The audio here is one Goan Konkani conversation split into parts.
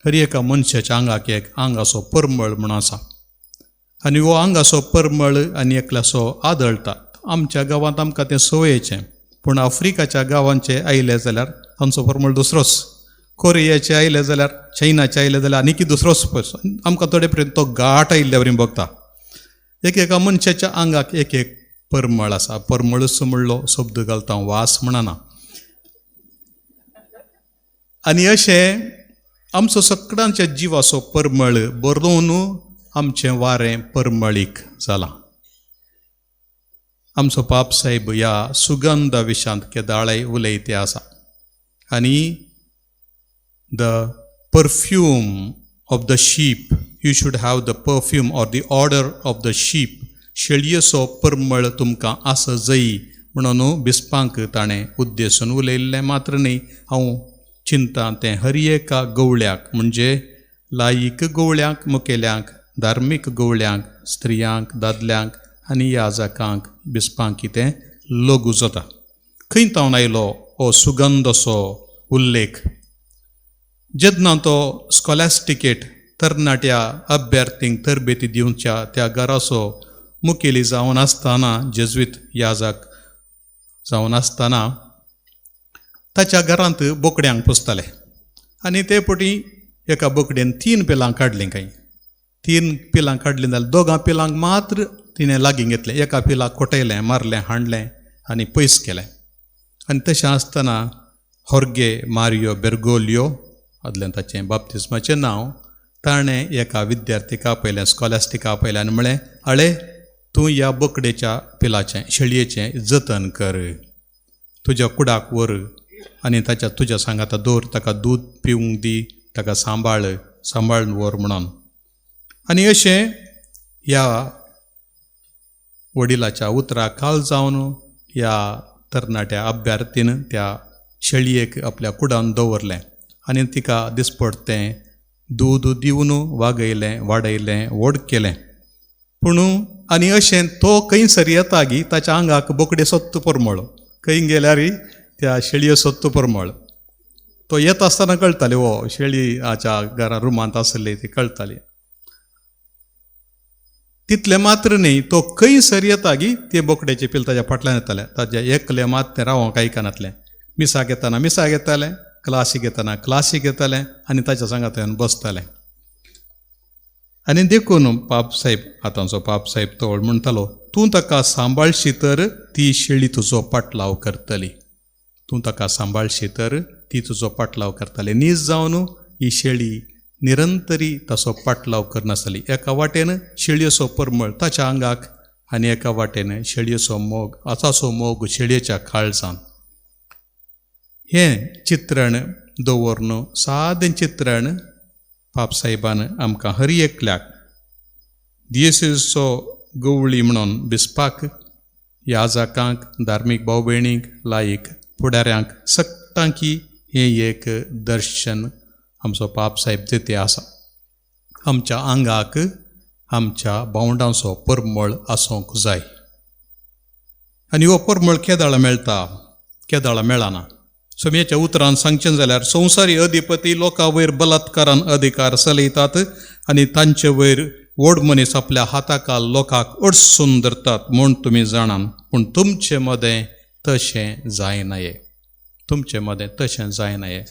हर एका मनशाच्या आंगाक एक आंगाचो परमळ म्हूण आसा आनी हो आंगाचो परमळ आनी एकल्याचो आदळटा. आमच्या गांवांत आमकां तें संवयेचें, पूण आफ्रिकाच्या गांवांचे आयले जाल्यार तांचो परमळ दुसरोच, कोरियाचे आयले जाल्यार, चायनाचे आयले जाल्यार आनीक दुसरोच. आमकां थोडे पर्यंत तो गाठ आयिल्ल्या वरी भोगता. एक एका मनशाच्या आंगाक एक एक परमळ आसा. परमळूच म्हणलो शब्द घालता, वास म्हणना. आनी अशें आमचो सगळ्यांच्या जिवाचो परमळ बरोवन आमचें वारें परमळीक जालां. आमचो पाप साहेब ह्या सुगंधा विशांत केदाळाय उलयते आसा. आनी the perfume of the sheep, you should have the perfume or the odour of the sheep, शेळयेचो परमळ तुमकां आस जय म्हणून बिस्पांक ताणें उद्देशून उलयल्लें मात्र न्ही, हांव चिंता तें हर एका गवळ्याक, म्हणजे लायीक गवळ्यांक, मुखेल्यांक, धार्मीक गवळ्यांक, स्त्रियांक, दादल्यांक आनी याजकांक, बिस्पांक कितें लघु जाता. खंय तावन आयलो हो सुगंध असो उल्लेख? जेन्ना तो स्कॉलॅस्टिकेट तरणाट्या अभ्यार्थींक तरबेती दिवच्या त्या घराचो मुखेली जावन आसतना, जेज्वीत याजक जावन आसतना, ताच्या घरांत बोकड्यांक पोसताले आनी ते पटी एका बोकडेन 3 पिलां काडलीं. कांय 3 पिलां काडलीं जाल्यार दोगां पिलांक मात्र तिणें लागीं घेतलें, एका पिलाक कोटयलें, मारलें, हाणलें आनी पयस केलें. आनी तशें आसतना होर्गे मारियो बेर्गोलियो आदलें ताचें बाप्तिस्माचें नांव, ताणें एका विद्यार्थीक आपयलें, स्कॉलॅस्टिक आपयलें आनी म्हळें, अळे तूं ह्या बोकडेच्या पिलाचें, शेळयेचें जतन कर, तुज्या कुडाक व्हर आनी ताच्या तुज्या सांगाता दवर, ताका दूद पिवंक दी, ताका सांबाळ, सांबाळून व्हर म्हणून. आनी अशें ह्या वडिलाच्या उतराक काल जावन ह्या तरणाट्या अभ्यार्थीन त्या शेळयेक आपल्या कुडान दवरलें आनी तिका दिसपडतें दूद दिवन वागयलें, वाडयलें, व्हड केलें. पूण आनी अशें तो खंयसर येता गी ताच्या आंगाक बोकडे सत्त परमळ, खंय गेल्यार त्या शेळये सत्त परमळ. तो येता आसतना कळटाले, हो शेळी हाच्या घरा रुमांत आसली ती कळटाली. तितलें मात्र न्ही, तो खंयसर येता गी ते बोकड्याचे पिल ताज्या फाटल्यान येताले. ताज्या एकलें मात तें रावोंक आयकनातलें. मिसाक येताना मिसाक येतालें, क्लासीक येताना क्लासीक येतालें आनी ताच्या सांगात येवन बसतालें. आनी देखून पाप साहेब, आतांचो पाप साहेब तोळ म्हणटालो, तूं ताका सांबाळशी तर ती शेळी तुजो पाटलाव करतली, तूं ताका सांबाळशी तर ती तुजो पाटलाव करतली. नीज जावन ही शेळी निरंतरी ताचो पाटलाव करनासली. एका वाटेन शेळयेचो परमळ ताच्या आंगाक आनी एका वाटेन शेळयेचो मोग, आताचो मोग शेळयेच्या काळजान. हें चित्रण दवरून सादें चित्रण पाप साहेबान आमकां हर एकल्याक दियेसेचो गवळी म्हणून बिस्पाक, याजकांक, धार्मीक भाव भयणींक, लायक फुडाऱ्यांक सगटांकी हें एक दर्शन आमचो पाप साहेब दिते आसा. आमच्या आंगाक आमच्या भावंडांचो परमळ आसूंक जाय. आनी हो परमळ केदाळा मेळटा, केदाळा मेळना. सोमयेच्या उतरान सांगचें जाल्यार संवसारी अधिपती लोकां वयर बलात्कारान अधिकार चलयतात आनी तांचे वयर व्हड मनीस आपल्या हाताकाल लोकांक अडसून धरतात म्हूण तुमी जाणात, पूण तुमचे मदें तशें जायनाये, तुमचे मदें तशें जायनाये.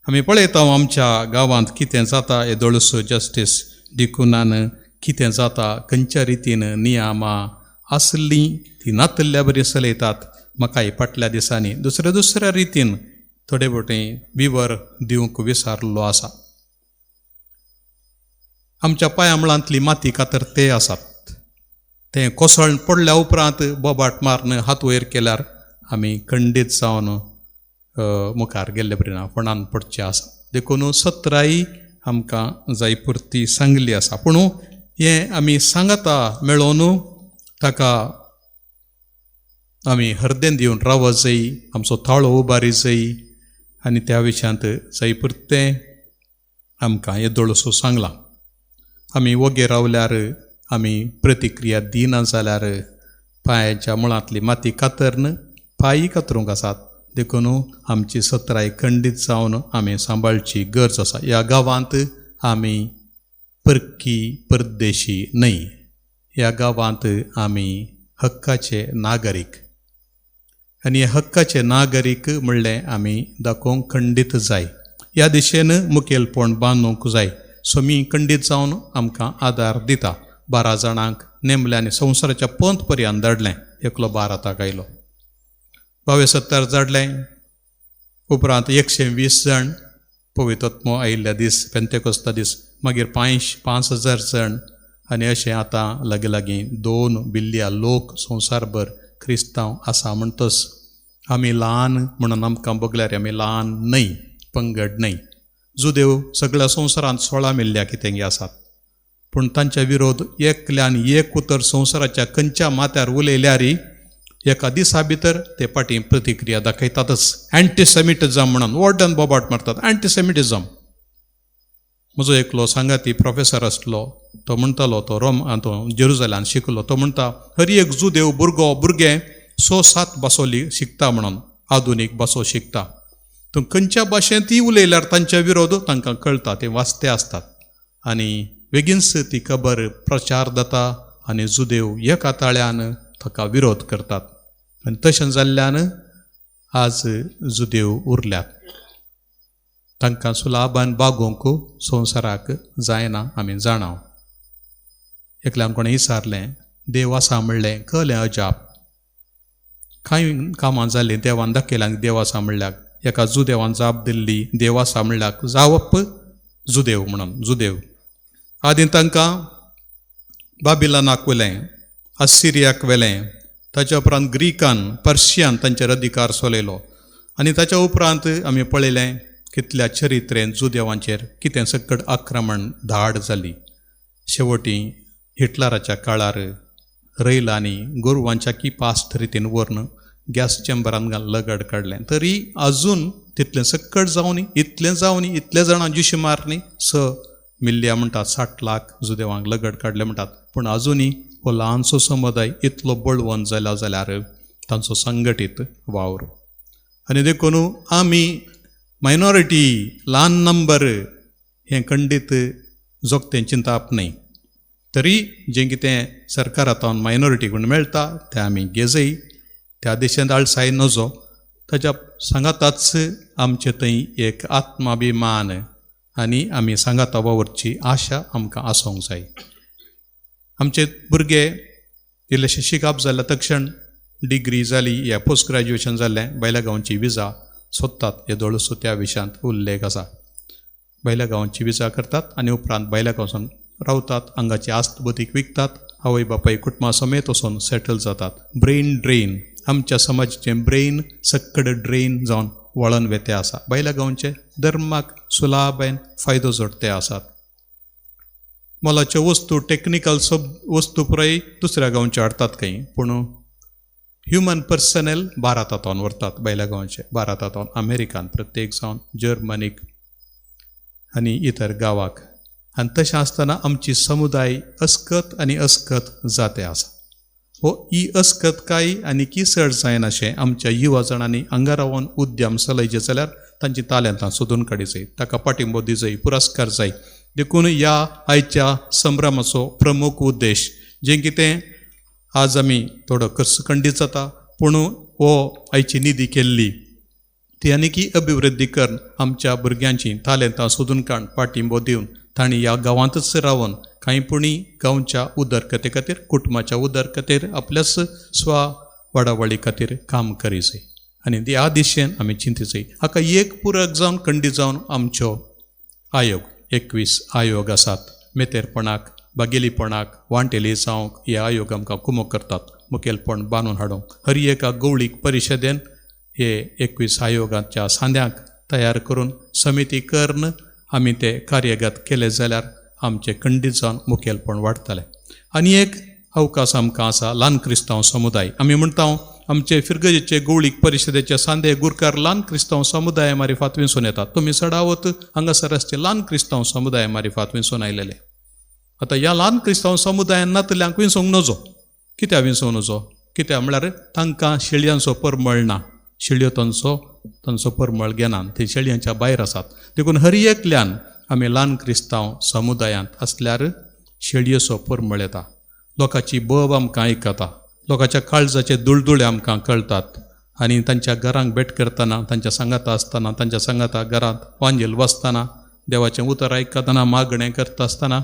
आमी पळयता आमच्या गांवांत कितें जाता, येदोळसो जस्टीस डिकुनान कितें जाता, खंयच्या रितीन नियमां आसलीं ती नातल्ल्या बरी चलयतात. म्हाकाय फाटल्या दिसांनी दुसऱ्या दुसऱ्या रितीन थोडे भोवटी विवर दिवंक विसारलो आसा. आमच्या पांया मुळांतली माती कातर ते आसात, तें कोसळ पडल्या उपरांत बोबाट मारून हात वयर केल्यार आमी खंडीत जावन मुखार गेल्ले बरी ना, फोंडान पडचें आसा. देखून सत्राय आमकां जाय पुरती सांगली आसा. पूण हें आमी सांगता मेळोवन ताका आमी हरदेन दिवन रावत जाय, आमचो ताळो उबारी जाय आनी त्या विशयांत जाय पुरतें आमकां येदोळसो सांगलां. आमी वोगे रावल्यार, आमी प्रतिक्रिया दिना जाल्यार पांयाच्या मुळांतली माती कातरन पांय कातरूंक आसात, देखून आमची सत्राय खंडीत जावन आमी सांबाळची गरज आसा. ह्या गांवांत आमी परकी परदेशी न्हय, ह्या गांवांत आमी हक्काचे नागरीक आनी हक्काचे नागरीक म्हणलें आमी दाखोवंक खंडीत जाय. ह्या दिशेन मुखेलपण बांदूंक जाय. स्वामी खंडीत जावन आमकां आदार दिता. 12 जाणांक नेमलें आनी संवसाराच्या पंत पर्यंत धाडलें. एकलो भारताक आयलो, 2270 धाडलें. उपरांत 120 जाण पवित्रत्मो आयिल्ल्या दीस, पेंतेकोस्ता दीस, मागीर 5,000 जाण आनी अशें आतां लागीं लागीं 2 बिल्ल्या लोक संवसारभर क्रिस्तांव आसा. म्हणटच आमी ल्हान म्हणून आमकां बगल्यार आमी ल्हान न्हय, पंगड न्हय. जुदेव सगळ्या संवसारांत 16 मिल्ल्या कितें आसात, पूण तांच्या विरोध एकल्यान एक उतर संवसाराच्या खंयच्या माथ्यार उलयल्यारय एका दिसा भितर ते फाटीं प्रतिक्रिया दाखयतातच. अँटीसेमिटिझम म्हणून व्हडल्यान बोबाट मारतात, अँटीसेमिटिझम. म्हजो एकलो सांगाती प्रोफेसर आसलो, तो म्हणटालो, तो रोम तो जेरुजलान शिकलो, तो म्हणटा हर एक जुदेव भुरगो भुरगें 6-7 भासो शिकता म्हणून, आधुनीक भासो शिकता. तूं खंयच्या भाशेंतूय उलयल्यार तांच्या विरोध तांकां कळटा, ते वाचते आसतात आनी बेगीनच ती खबर प्रचार जाता आनी जुदेव एका ताळ्यान ताका विरोध करतात. आनी तशें जाल्ल्यान आज जुदेव उरल्यात. तांकां सुलाबान बागोवंक संवसाराक जायना आमी जाणा. एकल्यान कोणें विचारलें, देव आसा म्हणलें कळ्ळें अजाप. कांय कामां जालीं देवान दाखयलें आनी देव आसा म्हणल्यार एका जुदेवान जाप दिल्ली, देव आसा म्हणल्यार जावप जुदेव म्हणून. जुदेव आदीं तांकां बाबिलानाक व्हेलें, असिरियाक व्हेलें, ताच्या उपरांत ग्रीकान पर्शियान तांचेर अधिकार चलयलो आनी ताच्या उपरांत आमी पळयलें कितल्या चरित्रेन जुदेवांचेर कितें सकट आक्रमण धाड जाली. शेवटी हिटलराच्या काळार रैलांनी गोरवांच्या किपास्ट रितीन व्हरून गॅस चेंबरान लगड काडलें. तरी अजून तितलें सकट जावनी, इतलें जावनी, इतले जाणां जिशी मारनी, 6 मिल्ल्या म्हणटात, 60 लाख जुदेवांक लगड काडले म्हणटात, पूण अजुनूय हो ल्हानसो समुदाय इतलो बळवंत जाला जाल्यार तांचो संघटीत वावर. आनी देखून आमी मायनॉरिटी ल्हान नंबर हें खंडीत जोगतें चिंताप न्हय. तरी जें कितें सरकारांत मायनॉरिटी म्हूण मेळटा तें आमी घेजय, त्या देशांत आळसाय नजो. ताच्या सांगाताच आमचे थंय एक आत्माभिमान आनी आमी सांगाता वावरची आशा आमकां आसूंक जाय. आमचे भुरगे इल्लेशें शिकप जाल्या तक्षण डिग्री जाली या पोस्ट ग्रॅज्युएशन जाल्लें भायल्या गांवची विजा सोदतात. येदोळसो त्या विशयांत उल्लेख आसा. भायल्या गांवची विजा करतात आनी उपरांत भायल्या गांवसून रावतात, हांगाची आस्त बदीक विकतात, आवय बापाय कुटुंबा समेत वचून सेटल जातात. ब्रेन ड्रेन, आमच्या समाजाचें ब्रेन सक्कड ड्रेन जावन वळण वेते आसा. भायल्या गांवचे धर्माक सुलाबायन फायदो जोडते आसात. मोलाच्यो वस्तू टॅक्निकल सब वस्तू पुराय दुसऱ्या गांवच्यो हाडटात खंय, पूण ह्युमन पर्सनल भारतांतून व्हरतात. भायल्या गांवचे भारतांतून, अमेरिकान प्रत्येक जावन जर्मनीक आनी इतर गांवाक. आनी तशें आसतना आमची समुदाय अस्कत आनी अस्कत जाते आसा. हो ही अस्कतकाय आनी की चड जायनाशें आमच्या युवा जाणांनी हांगा रावन उद्यम चलयचे जाल्यार तांची तालेंतां सोदून काडीजाय, ताका पाठिंबो दिजाय, पुरस्कार जाय. देखून ह्या आयच्या संभ्रमाचो प्रमुख उद्देश जें कितें आज आमी थोडो खर्च खंडीत जाता, पूण हो आयची निधी केल्ली ती आनी की अभिवृद्धी करून आमच्या भुरग्यांची तालेंतां सोदून काडून पाठिंबो दिवन तांणी ह्या गांवांतच रावन कांय पुणी गांवच्या उदरगते खातीर, कुटुंबाच्या उदरगतेर, आपल्याच स्व वाडावळी खातीर काम करीजाय. आनी ह्या दिशेन आमी चिंतीजाय. हाका एक पुरक जावन खंडीत जावन आमच्यो आयोग 21 आयोग आसात. मेतेरपणाक, बागेलीपणाक, वांटेली जावंक हे आयोग आमकां कुमक करतात, मुखेलपण बांदून हाडूंक. हर एका गवळीक परिशदेन हे 21 आयोगाच्या सांद्यांक तयार करून समिती करून आमी ते कार्यगत केले जाल्यार आमचे खंडीत जावन मुखेलपण वाडटलें. आनी एक अवकाश आमकां आसा ल्हान क्रिस्तांव समुदाय. आमी म्हणटा आमचे फिरगजेचे गवळीक परिशदेचे सांदे गुरकार ल्हान क्रिस्तांव समुदाय मारिफात विंचून येतात. तुमी चडावत हांगासर आसचे ल्हान क्रिस्तांव समुदाय मारिफात विंचून आयलेले. आतां ह्या ल्हान क्रिस्तांव समुदायान नातल्यांक विंचूंक नजो. कित्याक विंचूंक नजो? कित्याक म्हळ्यार तांकां शेळयांचो परमळ ना. शेळयो तांचो तांचो परमळ घेनात, ते शेळयांच्या भायर आसात. देखून हर एकल्यान आमी ल्हान क्रिस्तांव समुदायांत आसल्यार शेळयेचो परमळ येता. लोकांची बोब आमकां आयकता, लोकांच्या काळजाचे दुळदुळे आमकां कळटात आनी तांच्या घरांक भेट करतना, तांच्या सांगाता आसतना, तांच्या सांगाता घरांत वांजेल वाचतना, देवाचें उतर आयकतना, मागणें करता आसतना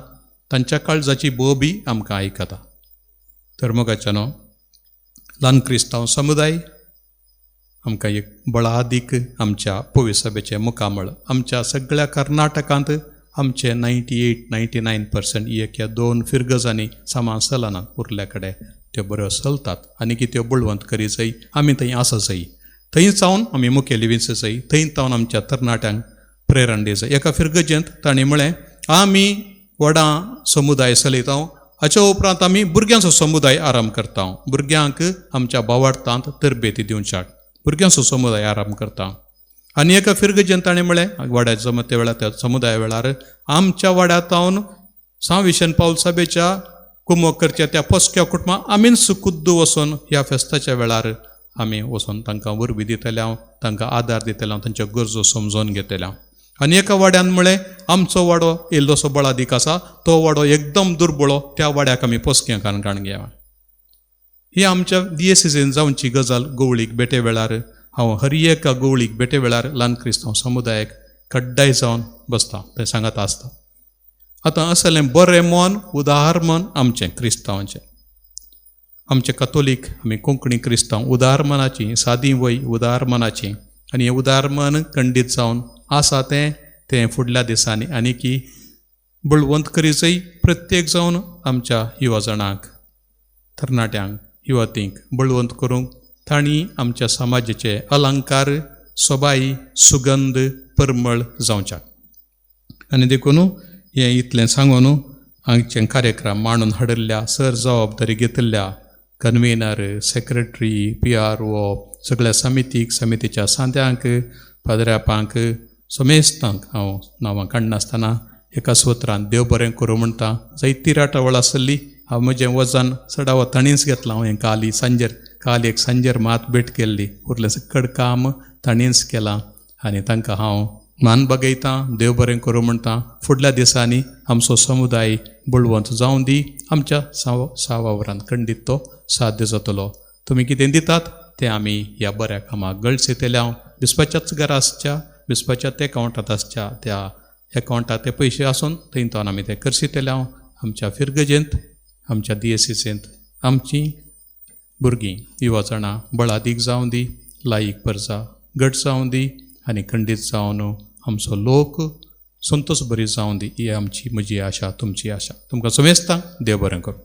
तांच्या काळजाची बोबी आमकां आयकता. तर मोगाच्यानो, ल्हान क्रिस्तांव समुदाय आमकां एक बळादीक आमच्या पवी सभेचें मुखामळ. आमच्या सगळ्या कर्नाटकांत आमचे 98-99% एक या दोन फिरगजांनी सामान चलनात, उरल्या कडेन त्यो बऱ्यो चलतात आनी की त्यो बळवंत करी जाय. आमी थंय आसा जाय, थंय जावन आमी मुखेली विंच जाय, थंय जावन आमच्या तरणाट्यांक प्रेरण दी जाय. एका फिरगजेंत तांणी म्हळें, आमी व्हडां समुदाय चलयता, हाच्या उपरांत आमी भुरग्यांचो समुदाय आरंभ करता. भुरग्यांक आमच्या बावार्थांत तरबेती दिवच्याक भुरग्यांचो समुदाय आरंभ करता. आनी एका फिरगजेन ताणें म्हळें, वाड्याच्या जमते वेळार त्या समुदाया वेळार आमच्या वाड्यातावन सांव विशन पावल सभेच्या कुमोक करच्या त्या पोसक्या कुटुंबा आमीच खुद्द वचून ह्या फेस्ताच्या वेळार आमी वचून तांकां वरबी दितले हांव, तांकां आदार दितले हांव, तांच्यो गरजो समजोवन घेतले हांव. आनी एका वाड्यान म्हळें, आमचो वाडो इल्लोसो बळादीक आसा, तो वाडो एकदम दुर्बळो, त्या वाड्याक आमी पोसक्यां काणकाण घेवा. ही आमच्या दियेसीन जावची गजाल. गोवळीक भेटे वेळार हांव हर एका गोवळीक भेटे वेळार ल्हान क्रिस्तांव समुदायाक कड्डाय जावन बसता, थंय सांगत आसता. आतां असलें बरें मन, उदार मन आमचें क्रिस्तांवाचें, आमचे कतोलीक आमी कोंकणी क्रिस्तांव उदार मनाची, सादी वय उदार मनाची, आनी हें उदार मन खंडीत जावन आसा तें तें फुडल्या दिसांनी आनी की बळवंत करीचय. प्रत्येक जावन आमच्या युवा जाणांक, तरणाट्यांक, युवतींक बळवंत करूंक तांणी आमच्या समाजाचे अलंकार, सोबाई, सुगंध, परमळ जावच्याक. आनी देखून हें इतलें सांगून हांगचे कार्यक्रम मांडून हाडिल्ल्या सर जबाबदारी घेतिल्ल्या कन्वेनर, सेक्रेटरी, PRO, सगळ्या समितीक, समितीच्या सांद्यांक, पाद्र्यापांक, समेस्तांक हांव नांवां काडनासतना एका सूत्रान देव बरें करूं म्हणटा. जायती राटावळ आसली, हांव म्हजें वजन चडावत ताणीच घेतलां. हांवें काली सांजेर, काल एक सांजेर मात भेट केल्ली, उरलें सकड काम ताणीच केलां आनी तांकां हांव मान बगयतां, देव बरें करूं म्हणटा. फुडल्या दिसांनी आमचो समुदाय बळवंत जावं दी, आमच्या सावावरान खंडीत तो साध्य जातलो. तुमी कितें दितात तें आमी ह्या बऱ्या कामाक गळसयतले. हांव बिस्पाच्याच घरा आसच्या, बिस्पाच्या ते एकावंटांत आसच्या त्या एकावंटांत ते पयशे आसून थंय तो आमी ते करसितले. हांव आमच्या फिरगजेंत, आमच्या दियेसीसेंत आमची भुरगीं युवा जाणां बळादीक जावं दी, लायक परजा घट जावं दी आनी खंडीत जावन आमचो लोक संतोष बरी जावं दी. ही आमची म्हजी आशा, तुमची आशा. तुमकां समेस्तांक देव बरें करूं.